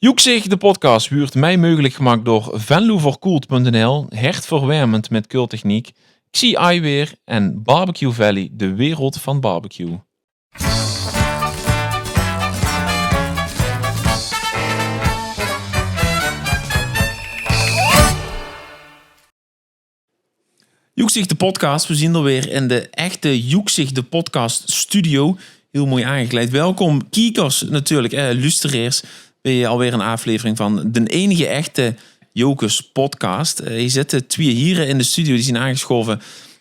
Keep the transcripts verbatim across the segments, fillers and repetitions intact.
Joeksig, de podcast, wuurt mei meugelik gemaak door Venlo Verkoelt punt nl, hertverwermend met keultechniek, Xi Eyewear en Barbecue Valley, de wereld van barbecue. Joeksig, de podcast. We zien d'r weer in de echte Joeksig, de podcast studio. Hiel mooi aangekleid. Welkom, kiekers natuurlik, eh, luisteraars, bij alweer een aflevering van de enige echte Jocus podcast. Eh, hie zitte twieë hiere in de studio, die zien aangeschaove.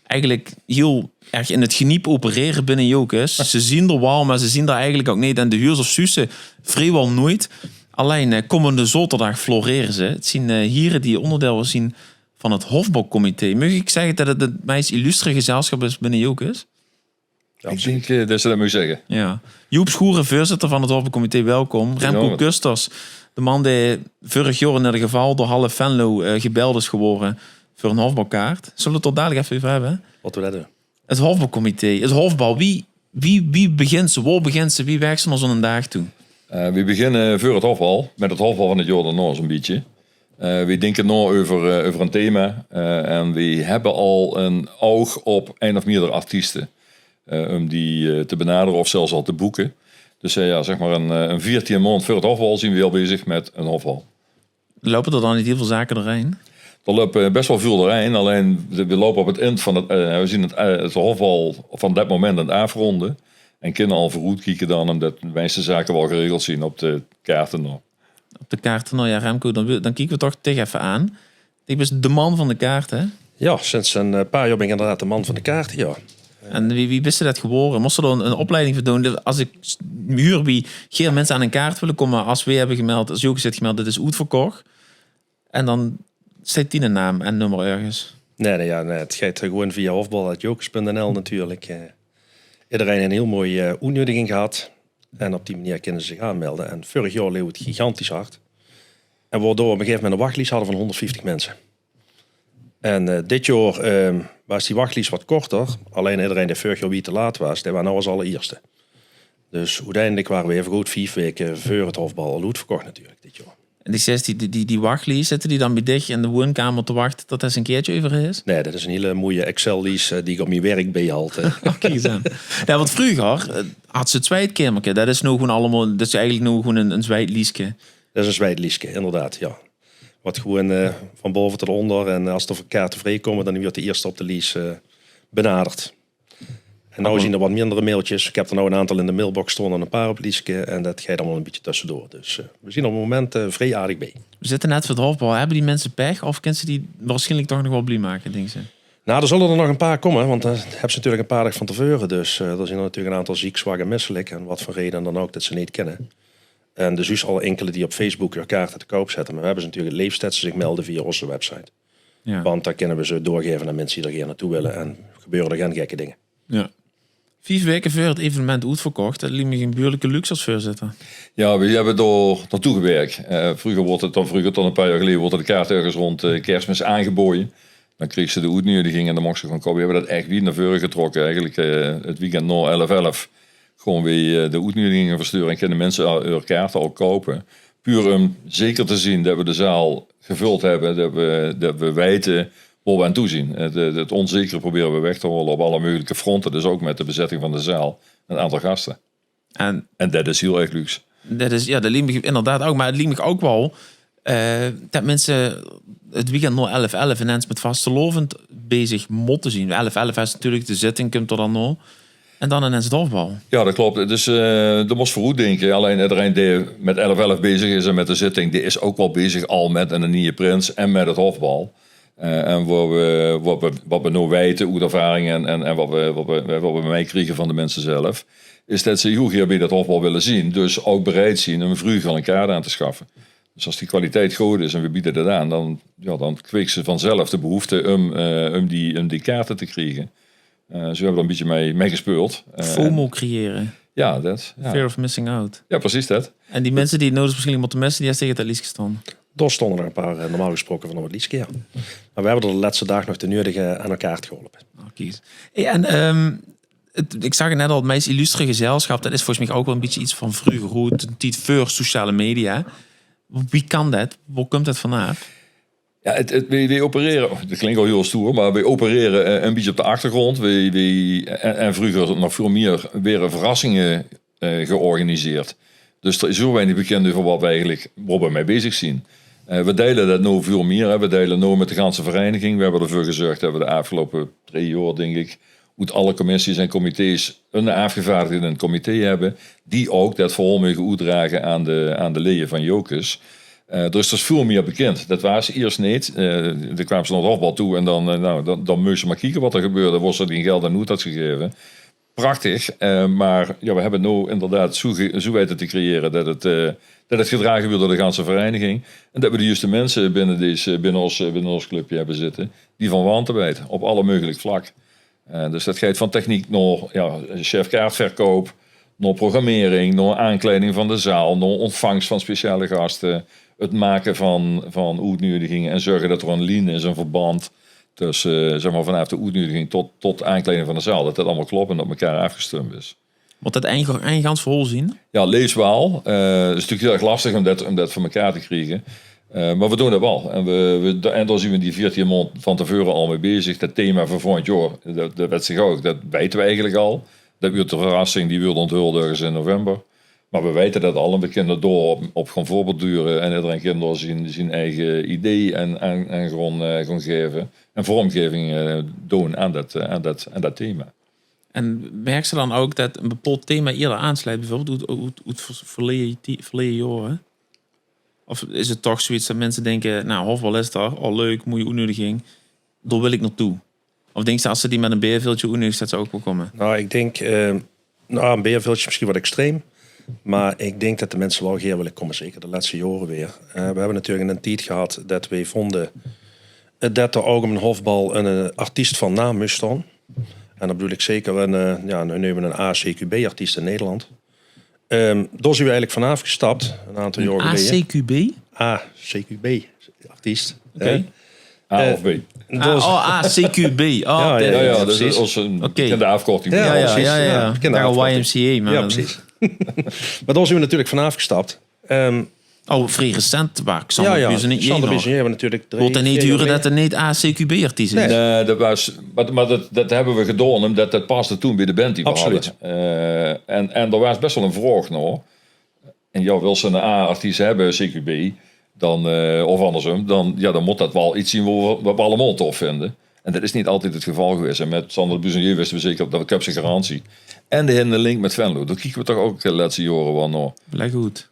Eigelik hiel erg in het geniep operere binne Jocus. Ze zien d'r waal, maar ze zien d'r eigelik ouk neet. En de huurs of zuus ze vriewal noeit. Allein, eh, kommende zaoterdaag florere ze. Het zien, eh, hiere die onderdeil zien van het hofbalcomité. Maag ik zegge det het het meis illustre gezelschap is binne Jocus? Ja, ik dink, eh, det ze det meuge zegge. Ja. Joep Schoeren, veurzitter van het hofbalcomité, welkom. Remco Kusters, de man dae veurig jaor in eder geval door half Venlo, eh, gebeld is gewore veur een hofbalkaart. Zulle we het d'r dalik effe euver hebbe? Wat we det doen. Het hofbalcomité, het hofbal. Wie, wie, wie begins se, wo begins se, wie werks se nao zo'n daag toe? Eh, we beginne veur het hofbal, met het hofbal van het jaor daonao zo'n bietje. Eh, we dinke nao euver, eh, euver een thema, eh, en we hebbe al een oug op ein of meerdere artieste, eh, um die, eh, te benadere of zelfs al te boeke. Dus, eh, ja, zeg maar een, eh, een veertien maond veur het hofbal zien we al bezig met een hofbal. Loupe d'r dan neet hiel veul zake doorhein? D'r loupe bes waal veul doorhein, allein de, we loupe op het ind van het, eh, we zien het, eh, het hofbal van det moment aan het aafronde en kinne al veuroet kieke dan, umdet de meiste zake waal geregeld zien op de kaarte nao. Op de kaarte nao, ja, Remco, dan, wil- dan kieke we toch dich effe aan. Dich bis de man van de kaart, hè? Ja, sinds een eh, paar jaor bin ik inderdaad de man van de kaart, ja. En wie, wie bis se det gewore? Mos se d'r een, een opleiding veur doen? As ik s- huur wie geer minse aan een kaart wille komme, as we hebbe gemeld, as Jocus het gemeld, det is oetverkoch. En dan steit dien naam en nummer ergens. Nee, nee, ja, nee, het geit gewoon via hofbal at jocus punt n l natuurlik. Eh, iederein een hiel mooi eh, oetnuediging gehad. En op die manier kinne ze zich aanmelde. En veurig jaor leep het gigantisch hard. En waardoor we op een gegeven moment een wachtlijst hadden van honderdvieftig minse. En eh, dit jaor ehm, waas die wachtlijst wat korter. Allein iederein dae veurig jaor wie te laat waas, dae waas now as allerierste. Dus oeteindelik ware we effe good vief weke veur het hofbal al oetverkoch natuurlik dit jaor. En die zes, die, die, die, die wachtlijst, zitte die dan bij dich in de woonkamer te wachte tot det se een keertje euver is? Nee, det is een hiele moeie Excel-lies eh, die ik op mien werk bijhaal. Eh. Kiek ens aan. Ja, want vreuger eh, had se het zweitkamerke. Det is now gewoon allemaol, det is eigelik now gewoon een, een zweitlieske. Det is een zweitlieske, inderdaad, ja. Wat gewoon eh, van bove tot onder. En as d'r kaarte vrie komme, dan wuurt de eerste op de lies eh, benaderd. En now zien d'r wat mindere mailtjes. Ik heb d'r now een aantal in de mailbox staon en een paar op het lieske. En det geit allemaol een bietje tussendoor. Dus eh, we zien op het moment eh, vrij aardig bij. We zitte net veur het hofbal. Hebbe die minse pech of kins se die waarschienlik toch nog waal blie make, dinks se? Nou, d'r zulle d'r nog een paar komme, want dan hebs se natuurlik een paar daag van te veure. Dus eh, d'r zien d'r natuurlik een aantal ziek, zwak en misselik. En wat veur reden dan ouk, det ze neet kinne. En d'r zuus al inkele die op Facebook hun kaarte te koup zette. Maar we hebbe ze natuurlik het leefst det ze zich melde via ozze website. Ja. Want dan kinne we ze doorgaeve aan minse die d'r gaer naotoe wille en gebeure d'r gen gekke dinge. Ja. Vief weke veur het evenement oetverkoch, det liek mich een behuurlijke luxe as veurzitter. Ja, we hebbe d'r naotoe gewerk. Eh, vreuger woort het dan, vreuger tot een paar jaor geleje, woorte de kaarte ergens rond eh, Kersmis aangeboje. Dan kreegs se de oetnuediging en dan mochs se gewoon koupe. We hebbe det echt wied naor veure getrokke. Eigelik eh, het weekend nao elf elf gewoon weer eh, de oetnuedigingen verstuure en kinne minse al, hun kaarte al koupe. Puur um zeker te zien det we de zaal gevuld hebbe, det we, det we weite wo we aan toe zien. Het, eh, het onzekere probere we weg te hole op alle meugelijke fronte, dus ouk met de bezetting van de zaal, een aantal gaste. En, en det is hiel erg luxe. Det is, ja, det liek mich inderdaad ouk, maar het liek mich ouk waal eh, det minse het weekend nao elf elf inens met vastelaovend bezig motte zien. Elf elf is natuurlik de zitting, kump d'r dan nao. En dan inens het hofbal. Ja, det klop. Dus eh, d'r mos veuroet dinke. Allein iederein dae met elf elf bezig is en met de zitting, dae is ouk waal bezig al met een nieje prins en met het hofbal. Eh, en wat we, wat we, wat we now weite oet ervaring en, en, en wat we, wat we, wat we meikriege van de minse zelf, is det ze hiel gaer bij det hofbal wille zien. Dus ouk bereid zien um vreug al een kaart aan te schaffe. Dus as die kwaliteit good is en we biede det aan, dan, ja, dan kweeks se vanzelf de behoefte um, eh, um, die, um die kaarte te kriege. Eh, zo hebbe we d'r een bietje mei, mei gespeuld. Eh, FOMO creëren. Ja, det. Ja. Fear of missing out. Ja, precies det. En die minse die het now dus misschien motte misse, die hebbe zich het lieske staon. D'r staon d'r nog een paar, eh, normaal gesproke, van op het lieske, ja. Maar we hebbe d'r de letste daag nog de neudige aan elkaar geholpe. Oh, kiek. Hey, en ehm, het, ik zag het net al, het meis illustre gezelschap, det is volgens mich ouk waal een bietje iets van vreuger, hoe het, de tied veur sociale media. Wie kan det? Wo kump det vanaaf? Ja, het, het, weej, weej operere, det klink al hiel stoer, maar weej operere eh, een bietje op de achtergrond. Weej, weej, en, en vreuger nog veul mier, were verrassinge eh, georganiseerd. Dus d'r is hiel weinig bekend euver wat weej eigelik, wo weej mei bezig zien. Eh, weej deile det now veul mier, hè. Weej deile now mit de ganse vereiniging. Weej hebbe d'r veur gezörg det weej de aafgeloupe drie jaor, dink ik, oet alle commissies en comités een aafgevaardigde in het comité hebbe, die ouk det verhaol meuge oetdrage aan de, aan de leje van Jocus. Eh, dus d'r is veul mier bekend. Det waas iers neet. Eh, dan kwaams se nao het hofbal toe en dan, eh, nou, dan, dan mós se maar kieke wat d'r gebeurde, wos se dien geld aan oet hads gegaeve. Prachtig, eh, maar ja, weej hebbe het now inderdaad zoe ge-, zoe weite te creëre det het, eh, det het gedrage wuurt door de ganse vereiniging en det weej de juuste minse binne dees, eh, binne ós, eh, binne ós clubje hebbe zitte die van wante weite op alle meugelik vlak. Eh, dus det geit van techniek nao, ja, chef kaartverkoup, nao programmering, nao aankleiding van de zaal, nao ontvangst van speciale gaste, het make van, van oetneudiginge en zörge det d'r een lien is, een verband tusse, eh, zeg maar, vanaaf de oetneudiging tot, tot aankleiding van de zaal, det det allemaol klop en op mekaar aafgestump is. Mót det ein, ein gans verhaol zien? Ja, leefs waal. Eh, het is natuurlik hiel erg lastig um det, um det veur mekaar te kriege. Eh, maar weej doon det waal. En weej, weej, en dao zien weej die veertien maond van te veure al mei bezig. Det thema veur volgend jaor, det, det weit zich ouk, det weite weej eigelik al. Det wuurt de verrassing, die wuurt onthuld örges in november. Maar weej weite det al en weej kinne dao op, op gaon veurbeduure en ederein kin dao zien, zien eige idee en, en, en gaon, eh, gaon gaeve en vormgaeving eh, doon aan det, eh, aan det, aan det thema. En merks se dan ouk det een bepaald thema ierder aansleit, beveurbeeld oet, oet, oet ver-, verleje ti-, verleje jaore? Of is het toch zoeiets det minse dinke, nou, hofbal is d'r, al leuk, moeie oetneudiging, dao wil ik naotoe? Of dinks se, as se die mit een beerveldje oetneudigs, det ze ouk waal kómme? Nou, ik dink, eh, nou, een beerveldje misschien wat extreem. Maar ik dink det de minse waal gaer wille kómme, zeker de lètste jaore weer. Eh, weej hebbe natuurlik in een tied gehad det weej vonde eh, det d'r ouk op een hofbal een, eh, artiest van naam mós staon. En dan bedoel ik zeker een, eh, ja, weej neume een A C Q B-artiest in Nederland. Ehm, dao zien weej eigelik vanaaf gestap, een aantal jaor geleje. A C Q B? A C Q B-artiest. Oké. A of B? Ah, oh, A C Q B. Oh, ja, ja, ja, det is precies. Ós een bekende aafkorting. Ja, ja, precies. Ja, ja. Bekende aafkorting. Y M C A, maar ja, precies. Maar dao zien weej natuurlik vanaaf gestap. Ehm, oh, vrie recent, waar Xander Buzenje natuurlik drie, veer jaor geleje. Laot 'r neet hure det 'r neet A C Q B-artiest is. Nee, det waas, maar, maar det, det hebbe weej gedaon umdet det paste toen beej de band die weej hadde. Absoluut. Eh, en, en d'r waas bes waal een vraog nao. En ja, wils se een A-artiest hebbe, C Q B, dan, eh, of andersom, dan, ja, dan mót det waal iets zien wat weej, wat weej allemaol tof vinde. En det is neet altied het geval gewaes. En mit Xander Buzenje wiste weej zeker, det, ik heb zien garantie. En de, de link mit Venlo. Dao kieke weej toch ouk de lètste jaore waal nao. Leg oet.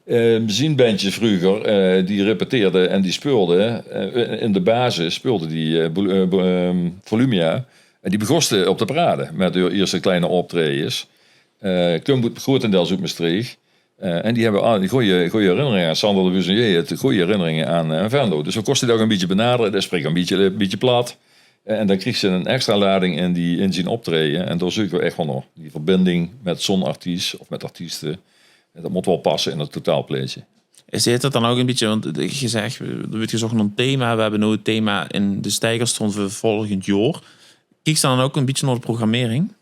Eh, zien bendje vreuger, eh, die repeteerde en die speulde, eh, in de basis speulde die, eh, Bol-, eh, Bo-, ehm, Volumia. En die begóste op de parade mit hun ierste kleine optraejes. Eh, kump groetendeils oet Mestreech. Eh, en die hebbe al die goeie, goeie herinneringe aan Xander Buzenje, het goeie herinneringe aan, eh, aan Venlo. Dus weej kóste die ouk een bietje benadere. Dae sprik een bietje, een bietje plat. Eh, en dan kriegs se een extra lading in die, in zien optraeje. En dao zeuke weej ech waal nao. Die verbinding mit zoe'n artiest of mit artieste. En det mót waal passe in het totaalplaetje. Is het det dan ouk een bietje, want ge zaet, d'r wuurt gezoch nao een thema. Weej hebbe now het thema in de steiger staon veur volgend jaor. Kieks se dan ouk een bietje nao de programmering?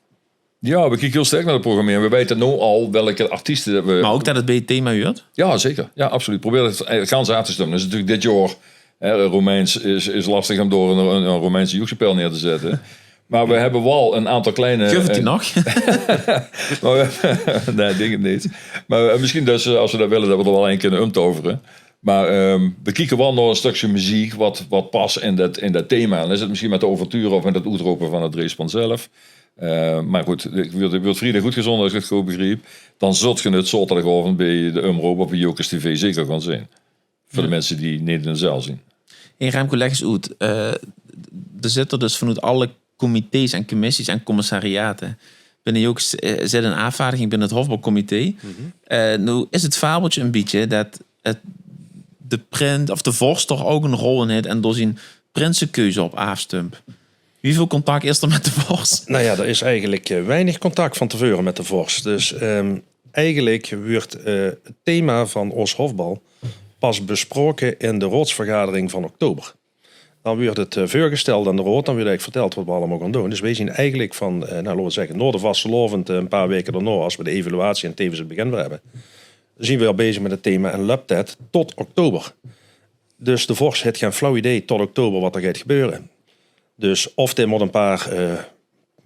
Ja, weej kieke hiel sterk nao de programmering. Weej weite now al welke artieste det weej... Maar ouk det het beej het thema huurt? Ja, zeker. Ja, absoluut. Probeer het, eh, gans aan te stumpe. Det is natuurlik dit jaor, hè, Roemeins is, is lastig um dao een, een, een Roemeinse joegkapel neer te zitte. Maar weej hebbe waal een aantal kleine... Guf het die nog? Maar weej, nee, ik dink het neet. Maar, eh, misschien det ze, as weej det wille, det weej d'r waal ein kinne umtovere. Maar, ehm, weej kieke waal nao een stökske meziek wat, wat pas in det, in det thema. En is het misschien mit de ouverture of mit het oetrope van het dreejspan zelf. Eh, maar good, ik wuurt, ik wuurt vriedig oetgezonden, as ik het good begriep. Dan zult ge het zaoterdigaovend beej de Umroop of beej Jocus T V zeker gaon zien. Veur de minse die neet in de zaal zien. Hey Remco, leg ens oet. Eh, d'r zitte dus vanoet alle comités en commissies en commissariate binne Jocus, eh, zit een aafvaardiging binne het hofbalcomité. Eh, now is het fabeltje een bietje det het, de prins of de vors toch ouk een rol in het en door zien prinsekeuze op aafstump. Wieväöl contact is d'r mit de vors? Nou ja, d'r is eigelik, eh, weinig contact van te veure mit de vors. Dus, ehm, eigelik wuurt, eh, het thema van ós hofbal pas besproke in de raodsvergadering van oktober. Dan wuurt het, eh, veurgesteld aan de raod, dan wuurt eigelik verteld wat weej allemaol gaon doon. Dus weej zien eigelik van, eh, nou, laote weej zegge, nao de vastelaovend, eh, een paar waeke daonao, as weej de evaluatie en tevens het begin weer hebbe, zien we al bezig met het thema en löp det tot oktober. Dus de vors haet gen flauw idee tot oktober wat er geit gebeure. Dus of dae mot een paar eh,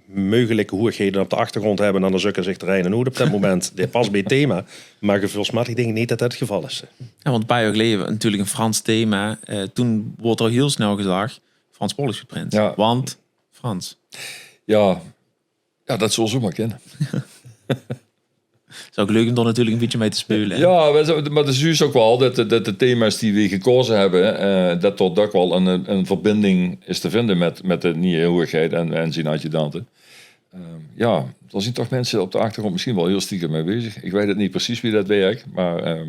meugelike hoeëgheden op de achtergrond hebbe en dan zukke zich de Rijn en Oet op det moment. Dae pas bij het thema. Maar geveulsmatig dink ik neet det det het geval is. Ja, want een paar jaar geleden natuurlijk een Frans thema. Eh, toen wordt er heel snel gezag: Frans Pollux geprint. Ja. Want Frans. Ja, ja, det zou zomaar kinne. Zou ik leuk om daar natuurlijk een beetje mee te spelen. Hè? Ja, maar det is juist ook wel det, det de thema's die we gekozen hebben, eh, det er ook wel een, een verbinding is te vinden met, met de nieuwe hoeëgheid en, en zien adjudante. Ehm, ja, er zien toch mensen op de achtergrond misschien wel heel stiekem mee bezig. Ik weet het niet precies wie det werkt, maar ehm,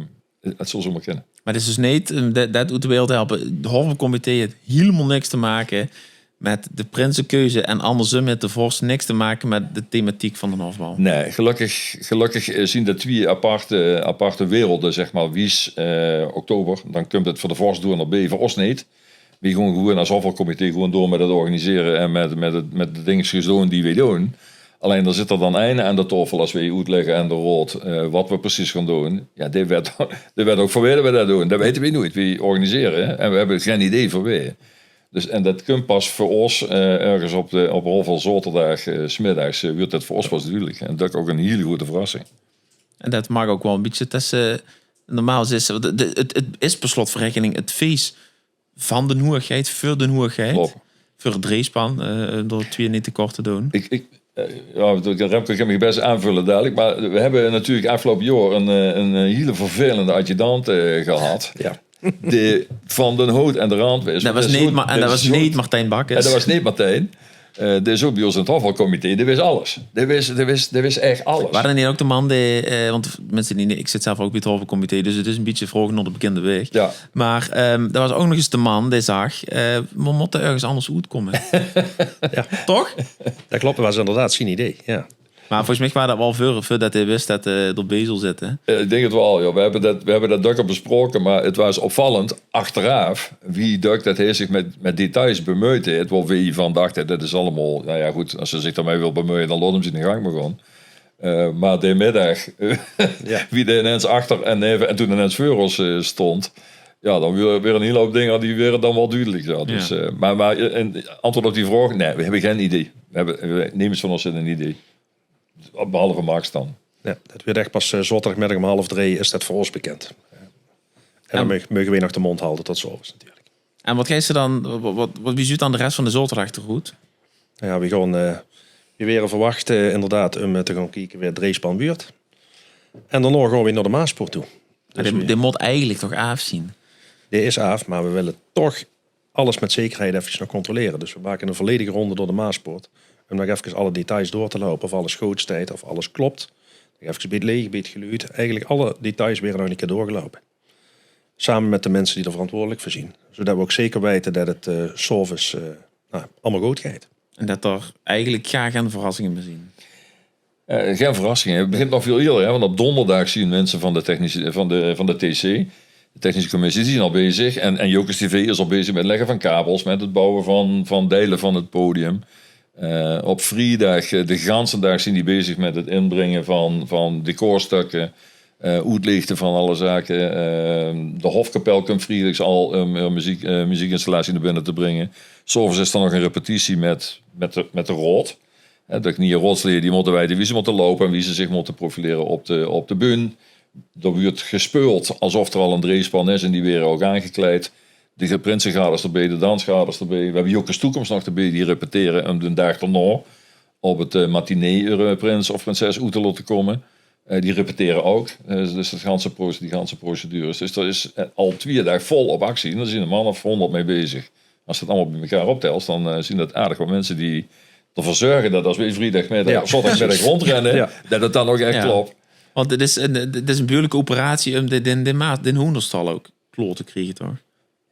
het zal zomaar kunnen. Maar het is dus niet eh, det, det uit de wereld helpen. Het Hofbouwcomité heeft helemaal niks te maken met de prinsenkeuze en andersom met de vorst niks te maken met de thematiek van de hofbouw. Nee, gelukkig, gelukkig eh, zien det twee aparte, aparte werelden, zeg maar. Wies eh, oktober, dan komt het voor de vorst door naar B, voor ons niet. We gaan gewoon als hofbouwcomité gewoon door met het organiseren en met, met, het, met de dingetjes doen die we doen. Alleen er zit er dan een aan de tafel als we uitleggen aan de raad eh, wat we precies gaan doen. Ja, die weet, die weet ook voor wie we dat doen. Dat weten we nooit. We organiseren hè, en we hebben geen idee voor wie. Dus, en dat komt pas voor ons eh, ergens op, de, op hofbouw zaterdag, eh, 's middags, eh, wordt dat voor ons pas duidelijk. En dat is ook een hele grote verrassing. En det maak ook wel een beetje tussen normaal is, want de- de- het, het is per slot van rekening het feest van de hoeëgheid, voor de hoeëgheid. Klopt. Voor het dreespan, eh door twee niet te kort te doen. Ik, ik, eh, ja, Remco kan me best aanvullen dadelijk, maar we hebben natuurlijk afgelopen jaar een, eh, een eh, hele vervelende adjudant eh, gehad. Ja. Die van den hout en de rand was. Dat was niet, maar, en dat was niet Martijn Bakkers. En dat was niet Martijn. Eh die is ook bij ons in het hofbouwcomité. Die wist alles. Die wist, die wist, die wist echt alles. Waar dan ook de man die, eh, want mensen die, ik zit zelf ook bij het hofbouwcomité, dus het is een beetje vragen naar de bekende weg. Ja. Maar ehm, er was ook nog eens de man die zag, eh, we moeten ergens anders uitkomen. Ja. Toch? Det klopt, det was inderdaad zien idee. Ja. Maar volgens mij was dat wel voor, voordat hij wist dat eh dat bezel zit. Hè? Eh, ik denk het wel, joh. We hebben dat, we hebben dat dök al besproken, maar het was opvallend achteraf wie dök dat hij zich met, met details bemoeide. Het wel wie van dacht, dat is allemaal, nou ja goed, als ze zich daarmee wil bemoeien, dan laat hem zich in de gang maar gaan. Eh, maar de middag, Ja. wie de ineens achter en neven en toen ineens voor ons eh, stond, ja, dan weer, weer een hele hoop dingen die werden dan wel duidelijk. Ja. Dus, Ja. eh, maar, maar in antwoord op die vraag, nee, we hebben geen idee. We hebben, we, niemand van ons heeft een idee. Behalve Max dan. Ja, det werd echt pas eh, zaterdagmiddag om half drie is det voor ons bekend. En dan mug- mogen we nog de mond houden tot 's aoves natuurlijk. En wat geeft ze dan, wat, wat, wat, wie ziet dan de rest van de zaterdag eruit? Ja, we gaan, eh, we werden verwacht eh, inderdaad om eh, te gaan kijken wie het dreespan buurt. En daarna gaan we naar de Maaspoort toe. Ja, die, die moet eigenlijk toch afzien. Die is af, maar we willen toch alles met zekerheid even nog controleren. Dus we maken een volledige ronde door de Maaspoort. Om nog even alle details door te lopen. Of alles goed staat, of alles klopt. Nog even bij het leeggebied geluid. Eigenlijk alle details weer nog een keer doorgelopen. Samen met de mensen die er verantwoordelijk voor zijn. Zodat we ook zeker weten dat het eh, 's aoves eh, nou, allemaal goed gaat. En dat er eigenlijk graag aan de verrassingen meer zien. Eh, geen verrassing. Hè. Het begint nog veel eerder. Hè, want op donderdag zien mensen van de, technische, van de, van de T C, de technische commissie, die zijn al bezig. En, en Jocus T V is al bezig met het leggen van kabels, met het bouwen van, van delen van het podium. Eh, op vrijdag, eh, de ganse dag zijn die bezig met het inbrengen van, van decorstukken. Eh oetlichten van alle zaken. Eh, de hofkapel komt vriedigs al um, um muziek, eh, muziekinstallatie naar binnen te brengen. 's Aoves is er nog een repetitie met, met, de, met de raod. Hè, de nieuwe raodsleden die moeten weten wie ze moeten lopen en wie ze zich moeten profileren op de, op de bühne. Er wordt gespeeld alsof er al een dreespan is en die worden ook aangekleid. De prinsengardes erbij, de dansgardes erbij. We hebben Jocus Toekomst nog erbij, die repeteren um de dag daarna op het eh, matinee eh, prins of prinses uit te laten komen. Eh, die repeteren ook. Eh, dus dat ganse, die ganse procedures. Dus er is eh, al twee dagen vol op actie. En daar zijn een man of honderd mee bezig. Als je het allemaal bij elkaar optelt, dan eh, zien dat aardig wat mensen die ervoor zorgen dat als we vrijdagmiddag Ja. of zaterdagmiddag rondrennen, Ja. dat het dan ook echt Ja. klopt. Want het is, een, het is een behoorlijke operatie om dit in de maat, den hoenderstal ook kloor te krijgen, toch?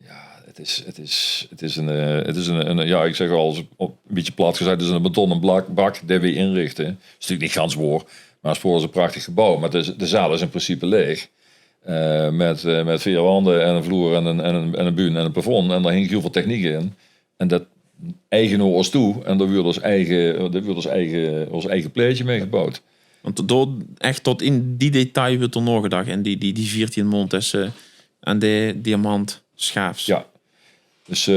Ja, het is, het is, het is, een, eh, het is een, een, ja, ik zeg al eens op, een beetje plat gezegd, het is een betonnen blak, bak die we inrichten. Het is natuurlijk niet gans waar, maar het is voor ons een prachtig gebouw. Maar het is, de zaal is in principe leeg. Eh, met, eh, met veer wanden en een vloer en een, en, een, en een bühne en een plafond. En daar hing heel veel techniek in. En dat eigen naar ons toe. En daar werd ons eigen, daar werd ons eigen, ons eigen plaatje mee gebouwd. Want door, echt tot in die detail weurt d'r naogedach. En die, die, die veertien maond tösse aan de diamant schaafs. Ja. Dus eh,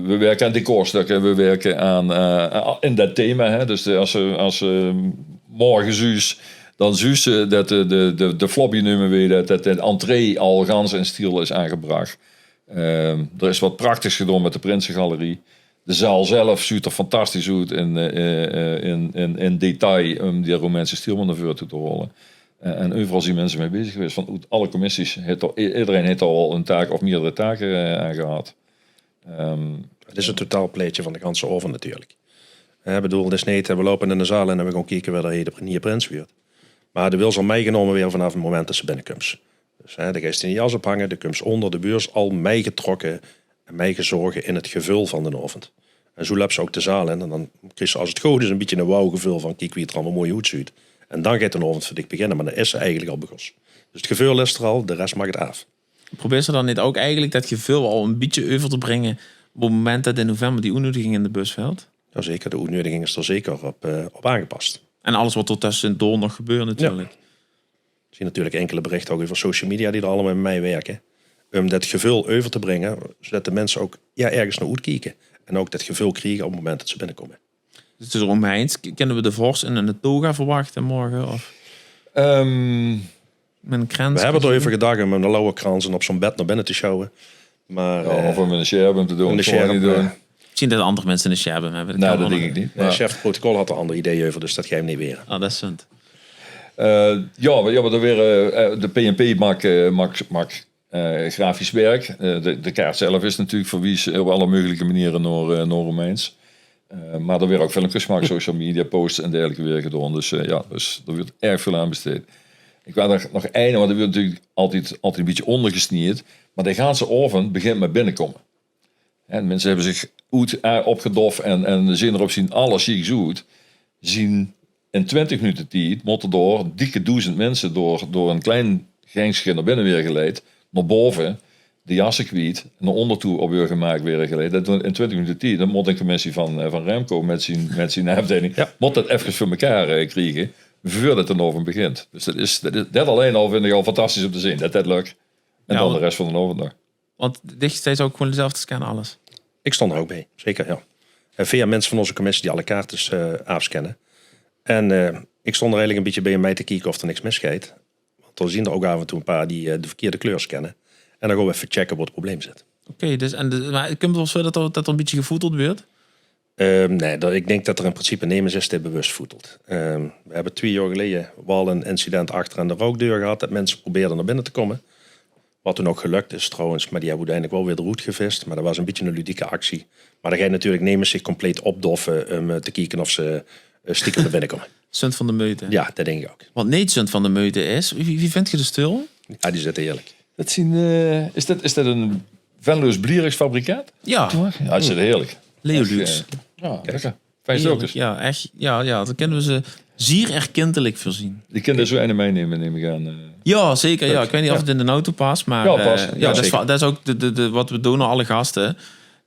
we werken aan decorstukken, we werken aan eh, in dat thema. Hè, dus de, als ze als ze morgen zuus, dan zuus ze dat de, de, de, de flobby neume weer, dat, dat de entree al gans in stiel is aangebracht. Ehm, er is wat prachtigs gedaan met de Prinsengalerie. De zaal zelf zuut er fantastisch oet in, eh, in, in, in detail, om die Romeinse stiel van de veur toe te rollen. Eh, en overal zien mensen mee bezig geweest. Van oet alle commissies, heeft er, iedereen heeft al een taak of meerdere taken eh, aan gehad. Ehm, Het is het totaalplaatje van de ganse aovend natuurlijk. Ik bedoel, het is niet, eh, we lopen in de zaal en we gaan kijken waar de, de nieuwe prins weurt. Maar de wils al meegenomen weer vanaf het moment dat ze binnenkomt. Dus hè, de geist in je jas ophangen, de komst onder, de beurs al meegetrokken en meegezogen in het gevoel van de avond. En zo loopt ze ook de zaal in. En dan krijg je als het goed is een beetje een wow-gevoel van: kijk wie het er allemaal mooi uitziet. En dan gaat de avond voor dich beginnen, maar dan is ze eigenlijk al begonnen. Dus het gevoel is er al, de rest mag het af. Probeert ze dan niet ook eigenlijk dat gevoel al een beetje over te brengen op het moment dat in november die uitnodiging in de bus valt? Ja, zeker, de uitnodiging is er zeker op, uh, op aangepast. En alles wat er tussendoor nog gebeurt natuurlijk. Ja. Er zien natuurlijk enkele berichten ook over social media die er allemaal mee werken. Om dat gevoel over te brengen, zodat de mensen ook ja, ergens naar uitkijken. En ook dat gevoel krijgen op het moment dat ze binnenkomen. Dus er omheen, kunnen we de vorst in een toga verwachten morgen? Of? Um, Met een krans. We hebben er even gedacht om een lauwe krans en op zo'n bed naar binnen te sjouwen. Maar, ja, of om een sjerp te doen. Een sjerp, niet doen. Misschien dat andere mensen een sjerp hebben. Nee, dat denk ik niet. De chef protocol had er andere ideeën over, dus dat ga je hem niet weren. Ah, dat is zund. Uh, ja, ja, maar er weer, uh, de P N P maakt, uh, maakt, maakt uh, grafisch werk. Uh, de, de kaart zelf is natuurlijk verwies op alle mogelijke manieren naar, uh, naar Romeins. Uh, maar er weer ook filmpjes gemaakt, social media posts en dergelijke weer gedaan. Dus uh, ja, dus er wordt erg veel aan besteed. Ik wil er nog één, want er wordt natuurlijk altijd, altijd een beetje ondergesneerd. Maar de ganse avond begint met binnenkomen. En mensen hebben zich oet, uh, opgedof en, en zien er op zien alles ziek zoet. Zien in twintig minuten tijd moeten door dikke duizend mensen door, door een klein gangske naar binnen weer geleid. Naar boven, de jassen kwijt, naar onder toe op weer gemaakt weer geleid. Dat in twintig minuten tijd, dan moet een commissie van, uh, van Remco met zijn, met zijn afdeling, ja, moet dat even voor elkaar uh, krijgen, voordat de avond begint. Dus dat is, dat is, dat alleen al vind ik al fantastisch om te zien, dat dat lukt. En ja, dan de rest van de avond nog. Want dich steeds ook gewoon zelf te scannen, alles? Ik stond er ook bij, zeker, ja. En via mensen van onze commissie die alle kaarten uh, afscannen. En uh, ik stond er eigenlijk een beetje bij om mij te kijken of er niks misgeit. Want er zien er ook af en toe een paar die uh, de verkeerde kleur scannen. En dan gaan we even checken wat het probleem zit. Oké, okay, dus en de, maar ik kan me wel zo dat er, dat er een beetje gevoeteld wordt? Um, nee, dat, ik denk dat er in principe nemes is die bewust voetelt. Um, we hebben twee jaar geleden wel een incident achter aan de rookdeur gehad, dat mensen probeerden naar binnen te komen. Wat toen ook gelukt is trouwens, maar die hebben uiteindelijk wel weer eruit gevist. Maar dat was een beetje een ludieke actie. Maar dan ga je natuurlijk nemes zich compleet opdoffen om uh, te kijken of ze uh, stiekem naar binnen komen. Zund van de meute. Ja, dat denk ik ook. Wat niet zund van de meute is, wie, wie vind je de stul? Ja, die zitten heerlijk. Dat zien, uh, is, dat, is dat een Venloos Blieriks fabrikaat? Ja. Ja, het zit heerlijk. Leolux. Ja, lekker. Fijn stökskes. Ja, echt. Ja, ja, dan kunnen we ze zeer erkentelijk voorzien. Die kunnen zo een meenemen, neem ik aan. Ja, zeker. Ja. Ik weet niet of het in de auto past, maar ja, past. Uh, ja, ja, dat, is, dat is ook de, de, de, wat we doen naar alle gasten.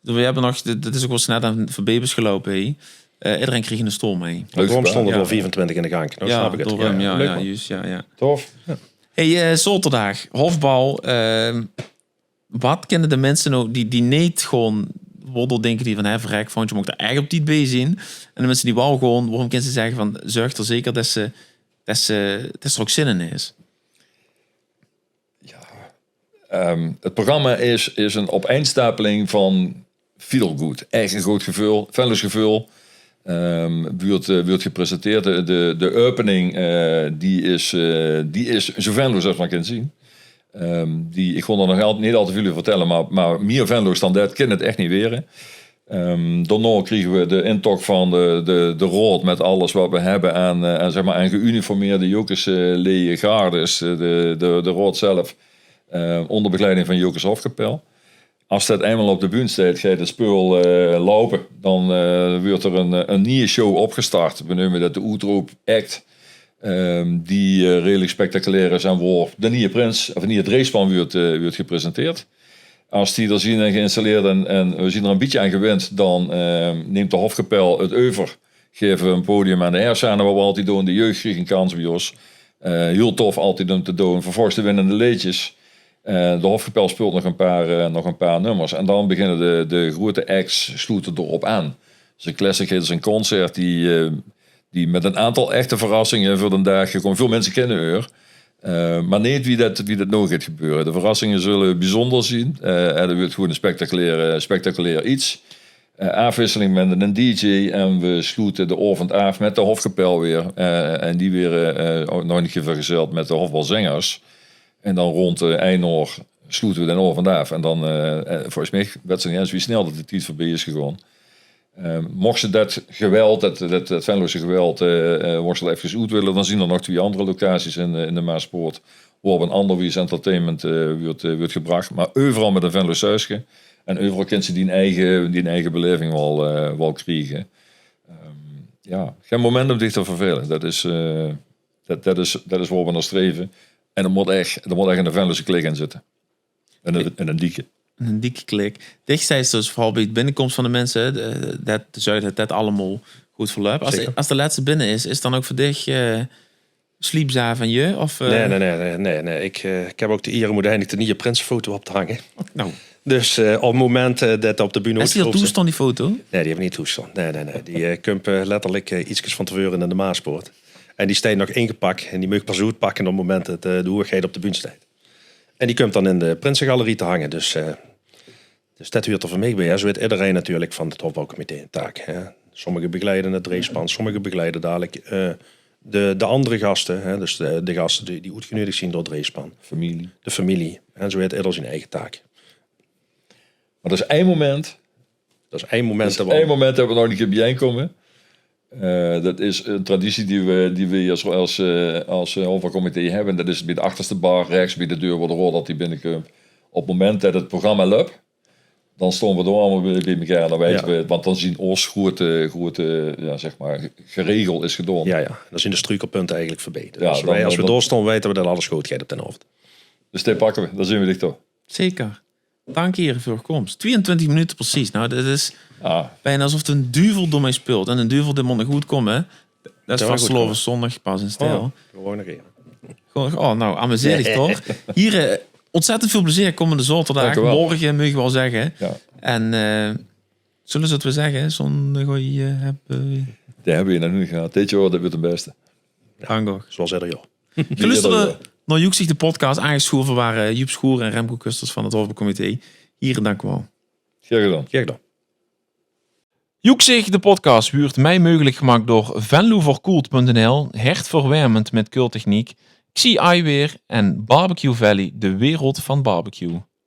We hebben nog, dit is ook wel snel aan verbebers gelopen. Hey. Uh, iedereen kreeg een stoel mee. Daarom stonden er al vijfentwintig in de gang. Nou, ja, snap ik het. Daarom, ja, ja, juist, ja, ja. Tof. Hey, uh, zaterdag, hofbal. Uh, wat kunnen de mensen nou, die, die niet gewoon worden denken die van, hè, verrek, vond je moet er echt op tijd bij zien. En de mensen die wel gewoon, waarom kunnen ze zeggen van, zorg er zeker dat ze, dat ze, dat ze er ook zin in is? Ja, um, het programma is, is een opeenstapeling van feel good. Echt een goed gevoel, Venloos gevoel. Um, wordt, uh, wordt gepresenteerd. De, de, de opening uh, die is, uh, die is zo Venloos als man kan zien. Um, die, ik vond er nog altijd niet al te veel over vertellen, maar, maar meer Venloos dan dat kan het echt niet weren. Um, daarna kregen we de intocht van de, de, de raod met alles wat we hebben aan, uh, aan, zeg maar, aan geuniformeerde Jocus uh, gardes, de, de, de raod zelf, uh, onder begeleiding van Jocus Hofkapel. Als dat eenmaal op de bühne staat, gaat het spul uh, lopen. Dan uh, wordt er een, een nieuwe show opgestart. We nemen dat de Oetroep Act. Um, die uh, redelijk spectaculair is en waar de nieuwe prins, of de nieuwe dreegspan wordt, uh, wordt gepresenteerd. Als die er zien en geïnstalleerd en, en we zien er een beetje aan gewend, dan uh, neemt de Hofkapel het over Gaeve we een podium aan de Hersjane, wat we altied doon. De jeug krieg een kans bie ós. Eh, hiel tof, altied um te doon. Vervolges de winnende leedjes. Eh, de Hofkapel speult nog een paar, eh, nog een paar nummers. En dan beginne de, de groete acts, sloete d'r op aan. Dus een classic hit is een concert die, eh, die met een aantal echte verrassinge veur d'n daag kómme. Väöl minse kinne häör. Eh, maar neet wie det, wie det noe geit gebeure. De verrassinge zulle biezónder zien. Eh, en det wuuert gewoen een spectaculair, eh, spectaculair iets. Eh, aafwisseling met een dj en we sloete de aovend aaf met de Hofkapel weer. Eh, en die waere, eh, ouch nog ein kier vergezeld met de Hofbalzengers. En dan rónd, eh, ein oor sloete we d'n aovend aaf. En dan, eh, eh, volges mich wèts se neet ins wie snel det de tied veurbie is gegaon. Eh, mochs se det geweld, det, det, det Venlose geweld, eh, eh, mochs se det efkes oet wille, dan zien d'r nog twieë andere locaties in, eh, in de Maaspoort, wo op een ander wies entertainment, eh, wuuert, eh, wuuert gebrach. Maar euveral met een Venloos zuiske. En euveral kins se dien eige, dien eige beleving waal, eh, waal kriege. Ehm, jao, gein moment um dich te vervele. Det is, eh, det, det is, det is wo we nao streve. En d'r mót ech, d'r mót ech een Venlose klik in zitte. En een, en een dikke. Een dikke klik. Dich zeis dus veural bie de binnekoms van de minse, hè, de, det, de zuid, det det allemaol good verlöp. As, Zeker. As de lètste binne is, is dan ouch veur dich, eh, sliep ze aaf en je? Of, eh? Nae, nae, nae, nae, nae. Ik, eh, ik heb ook de eer om uiteindelijk de nieuwe prinsenfoto op te hangen. Nou. Dus, eh, op het moment, eh, det op de bühne... Is die al thoes staon, die foto? Nae, die hebbe we neet thoes staon. Nae, nae, nae. Die, eh, kump, eh, letterlijk, eh, ietskes van teveure in de Maaspoort. En die steit nog ingepak. En die maag ik pas oetpakke op het moment det, eh, de hoeëgheid op de bühne steit. En die kump dan in de prinsegalerie te hange. Dus, eh, dus det huuert d'r veur mich bie, hè. Zo het iederein natuurlijk van het hofbouwcomité een taak, hè. Sommige begeleide het dreejspan, sommige begeleide dadelijk, eh, de, de andere gaste, hè. Dus de, de gaste die, die oetgeneudigd zien door het dreejspan. Familie. De familie. En zo het ieder zien eige taak. Maar det is ein moment. Det is ein moment. Det is ein moment det we nog ein kier biejein kómme. Eh, det is een traditie die we, die we as, as, eh, as, eh, hofbouwcomité hebbe. Det is bie de achterste bar, rechts bie de deur, wo de rol dat die binnekump. Op het moment det het programma löp, dan staon we dao allemaol bie, bie mekaar. Dan weite we, want dan zien ós groete, groete, jao, zeg maar, geregel is gedaon. Jao, jao. Dan zien de strukelpunte eigenlijk veurbie. Dus as we dao staon, weite we det alles good geit op d'n aovend. Dus die pakke we, dao zien we dich toch. Zeker. Dank, hiere, veur de kóms. Twieëntwintig minute precies. Nou, det is bijna asof d'n duvel door mich speult. En d'n duvel, dae mót nog good kómme, hè. Det is vastelaoveszóndig, pas in stijl. Gewoon nog even. Gewoon, oh, nou, amuseer dich toch. Hiere, ontzettend väöl plezeer kómmende zaoterdaag. Dank u wel. Morge, meuge we al zegge. Jao. En, eh, zulle ze het weer zegge, zo'n goeie, eh, hebbe... Die hebbe we nog neet gehad. Dit jaor, det wuuert het beste. Dank uch. Zoals ieder jaor. Geluisterde nao Joeksig de podcast, aangesjoeve wore Joep Schoer en Remco Kusters van het hofbouwcomité. Hiere, dank uch wel. Gaer gedaon. Gaer gedaon. Joeksig de podcast wuuert mei meugelik gemaak door venloverkoelt punt n l, hertverwermend met keultechniek, Xi Eyewear en Barbecue Valley, de wereld van barbecue.